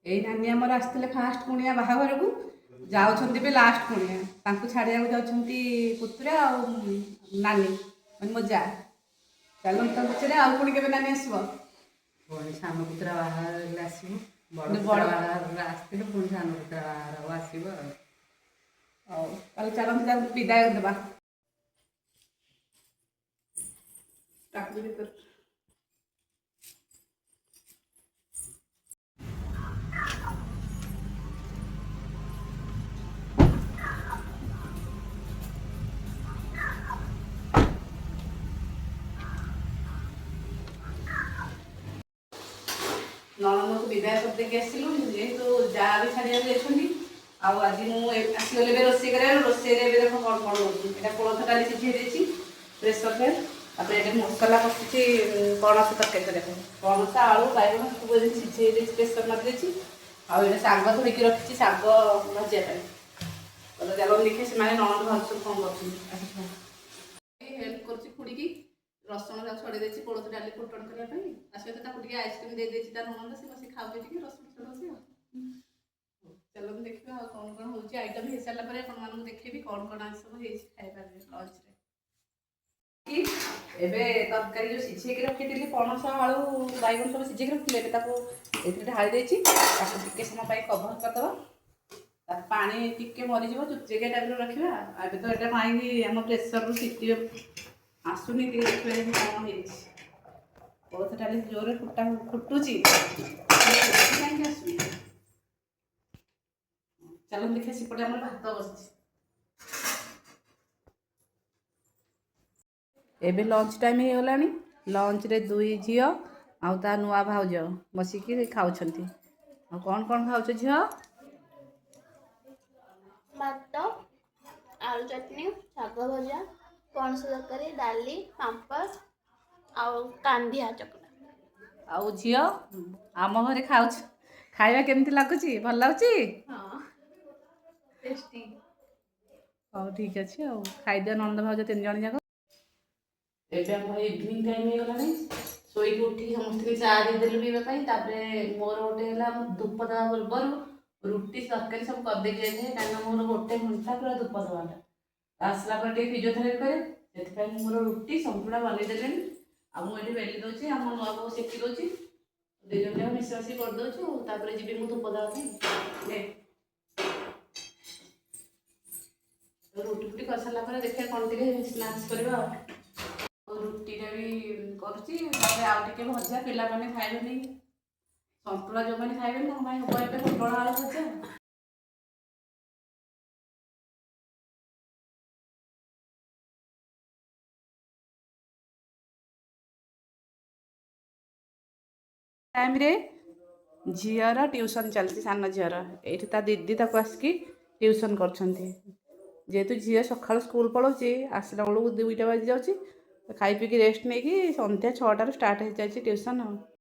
ଏଇ ନାନୀ ଆମର ଆସିଥିଲେ ଫାଷ୍ଟ କୁଣିଆ ବାହାଘରକୁ, ଯାଉଛନ୍ତି ବି ଲାଷ୍ଟ କୁଣିଆ। ତାଙ୍କୁ ଛାଡ଼ିବାକୁ ଯାଉଛନ୍ତି ପୁତୁରା ଆଉ ନାନୀ, ମାନେ ମୋ ଯା। ଚାଲନ୍ତୁ ତାଙ୍କୁ ପଚାରିବା, ଆଉ ପୁଣି କେବେ ନାନୀ ଆସିବ? ପୁଣି ସାନ ପୁତୁରା ବାହାଘର ହେଲେ ଆସିବୁ। ବଡ଼ ବଡ଼- ପୁତୁରା ବାହାଘର ଆସିଥିଲୁ, ପୁଣି ସାନ ପୁତୁରା ବାହାଘର ଆସିବ ଆଉ। ହଉ, ତାହେଲେ ଚାଲନ୍ତୁ ତାଙ୍କୁ ବିଦାୟ ଦେବା। କାକୁଡ଼ି ଭିତରୁ। ନଣନ୍ଦକୁ ବିଦାୟ କରିଦେଇକି ଆସିଲୁ, ଯେହେତୁ ଯାଆ ବି ଛାଡ଼ିବାକୁ ଯାଇଛନ୍ତି। ଆଉ ଆଜି ମୁଁ ଆସିଗଲି ଏବେ ରୋଷେଇ କରିବାକୁ। ରୋଷେଇରେ ଏବେ ଦେଖ କ'ଣ କ'ଣ ହେଉଛି। ଏଇଟା କୋଳଥ ଡାଲି ସିଝେଇ ଦେଇଛି ପ୍ରେସରରେ। ତାପରେ ଏଇଟା ମସଲା କଷିଛି ପଣସ ତରକାରୀ କରିବା ପାଇଁ। ପଣସ, ଆଳୁ, ବାଇଗଣ ସବୁ ଏମିତି ସିଝେଇ ଦେଇଛି, ପ୍ରେସର ମାରିଦେଇଛି। ଆଉ ଏଇଟା ଶାଗ ଧୋଇକି ରଖିଛି ଶାଗ ଭାଜିବା ପାଇଁ। ଚାଲ ଦେଖିବା ସେମାନେ ନଣନ୍ଦ ଭାଉଜ ସବୁ କ'ଣ କରୁଛନ୍ତି। ହେଲ୍ପ କରୁଛି ଖୁଡ଼ିକି। ରସୁଣ ତାକୁ ଛଡ଼େଇ ଦେଇଛି କୋଳଥ ଡାଲି ଫୁଟଣ କରିବା ପାଇଁ। ତା ସହିତ ତାକୁ ଟିକେ ଆଇସ୍କ୍ରିମ୍ ଦେଇଦେଇଛି ତା ନଣନ୍ଦ, ସେ ବସି ଖାଉଛି ଟିକେ ରସୁଣ ଛଡ଼ଉଛି। ଆଉ ଚାଲନ୍ତୁ ଦେଖିବା ଆଉ କ'ଣ କ'ଣ ହେଉଛି ଆଇଟମ୍। ହେଇସାରିଲା ପରେ ଆପଣମାନଙ୍କୁ ଦେଖେଇବି କ'ଣ କ'ଣ ଆଜି ସବୁ ହେଇଛି ଖାଇବା ଲଞ୍ଚରେ। କି ଏବେ ତରକାରୀ ଯେଉଁ ସିଝେଇକି ରଖିଥିଲି, ପଣସ, ଆଳୁ, ବାଇଗଣ ସବୁ ସିଝେଇକି ରଖିଥିଲି, ଏବେ ତାକୁ ଏଥିରେ ଢାଳି ଦେଇଛି। ତାକୁ ଟିକେ ସମୟ ପାଇଁ କଭର କରିଦେବା। ତା ପାଣି ଟିକେ ମରିଯିବ, ଚୁପଚିକିଆ ଟାଇପ୍ର ରଖିବା। ଆଉ ଏବେ ତ ଏଇଟା ପାଇଁକି ଆମ ପ୍ରେସରରୁ ସିଟି ଆସୁନି, ଟିକେ ଦେଖିବା ଯେମିତି କ'ଣ ହେଇଛି। କୋଳଥ ଡାଲି ଜୋରରେ ଫୁଟା ଫୁଟୁଛି, କାହିଁକି ଆସୁନି? ଚାଲନ୍ତୁ ଦେଖିବା, ସେପଟେ ଆମର ଭାତ ବସିଛି। ଏବେ ଲଞ୍ଚ ଟାଇମ୍ ହେଇଗଲାଣି। ଲଞ୍ଚରେ ଦୁଇ ଝିଅ ଆଉ ତା ନୂଆ ଭାଉଜ ବସିକି ଖାଉଛନ୍ତି। ଆଉ କ'ଣ କ'ଣ ଖାଉଛ ଝିଅ? ଭାତ, ଆଳୁ ଚଟଣି, ଶାଗ ଭଜା, ପଣସ ତରକାରୀ, ଡାଲି, ପାମ୍ପଡ଼ ଆଉ କାନ୍ଦିଆ ଚକଟା। ଆଉ ଝିଅ, ଆମ ଘରେ ଖାଉଛୁ, ଖାଇବା କେମିତି ଲାଗୁଛି? ଭଲ ଲାଗୁଛି? ହଁ, ଟେଷ୍ଟି। ହଉ, ଠିକ୍ ଅଛି, ଆଉ ଖାଇଦିଅ ନଣନ୍ଦ ଭାଉଜ ତିନି ଜଣ ଯାକ। ଏବେ ଆମର ଇଭିନିଂ ଟାଇମ୍ ହେଇଗଲାଣି। ଶୋଇକି ଉଠିକି ସମସ୍ତଙ୍କୁ ଚା ଦେଇଦେଲୁ ପିଇବା ପାଇଁ। ତାପରେ ମୋର ଗୋଟେ ହେଲା, ମୁଁ ଧୂପ ଦେବା ପୂର୍ବରୁ ରୁଟି ତରକାରୀ ସବୁ କରିଦେଇକି ଯାଇଥାଏ, କାରଣ ମୋର ଗୋଟେ ଘଣ୍ଟା ପୁରା ଧୂପ ଦେବାଟା। ଆସିଲା ପରେ ଟିକେ ଫିଜିଓଥେରାପି କରେ, ସେଥିପାଇଁ ମୁଁ ମୋର ରୁଟି ସନ୍ତୁଳା ବନେଇଦେଲିଣି। ଆଉ ମୁଁ ଏଠି ବେଲି ଦେଉଛି, ଆମ ନୂଆ ବୋଉ ସେକି ଦେଉଛି, ଦୁଇ ଜଣ ଯାକ ମିଶି ମାଶି କରିଦେଉଛୁ। ତାପରେ ଯିବି ମୁଁ ଧୂପ ଦେବା ପାଇଁ। ନେ। ରୁଟି ଫୁଟି କରିସାରିଲା ପରେ ଦେଖିବା କ'ଣ ଟିକେ ସ୍ନାକ୍ସ କରିବା। ଆଉ ରୁଟିଟା ବି କରୁଛି, ତାପରେ ଆଉ ଟିକେ ଭଜା। ପିଲାମାନେ ଖାଇବେନି ସନ୍ତୁଳା, ଯେଉଁମାନେ ଖାଇବେନି ତାଙ୍କ ପାଇଁ ହବ ଏବେ ପୋଟଳ ଆଳୁ ଭଜା। ଟାଇମ୍ରେ ଝିଅର ଟ୍ୟୁସନ୍ ଚାଲିଛି, ସାନ ଝିଅର। ଏଇଠି ତା ଦିଦି ତାକୁ ଆସିକି ଟ୍ୟୁସନ୍ କରୁଛନ୍ତି। ଯେହେତୁ ଝିଅ ସକାଳୁ ସ୍କୁଲ ପଳାଉଛି, ଆସିଲା ବେଳକୁ 2ଟା ବାଜି ଯାଉଛି, ଖାଇ ପିଇକି ରେଷ୍ଟ ନେଇକି ସନ୍ଧ୍ୟା 6ଟାରୁ ଷ୍ଟାର୍ଟ ହେଇଯାଇଛି ଟ୍ୟୁସନ୍। ଆଉ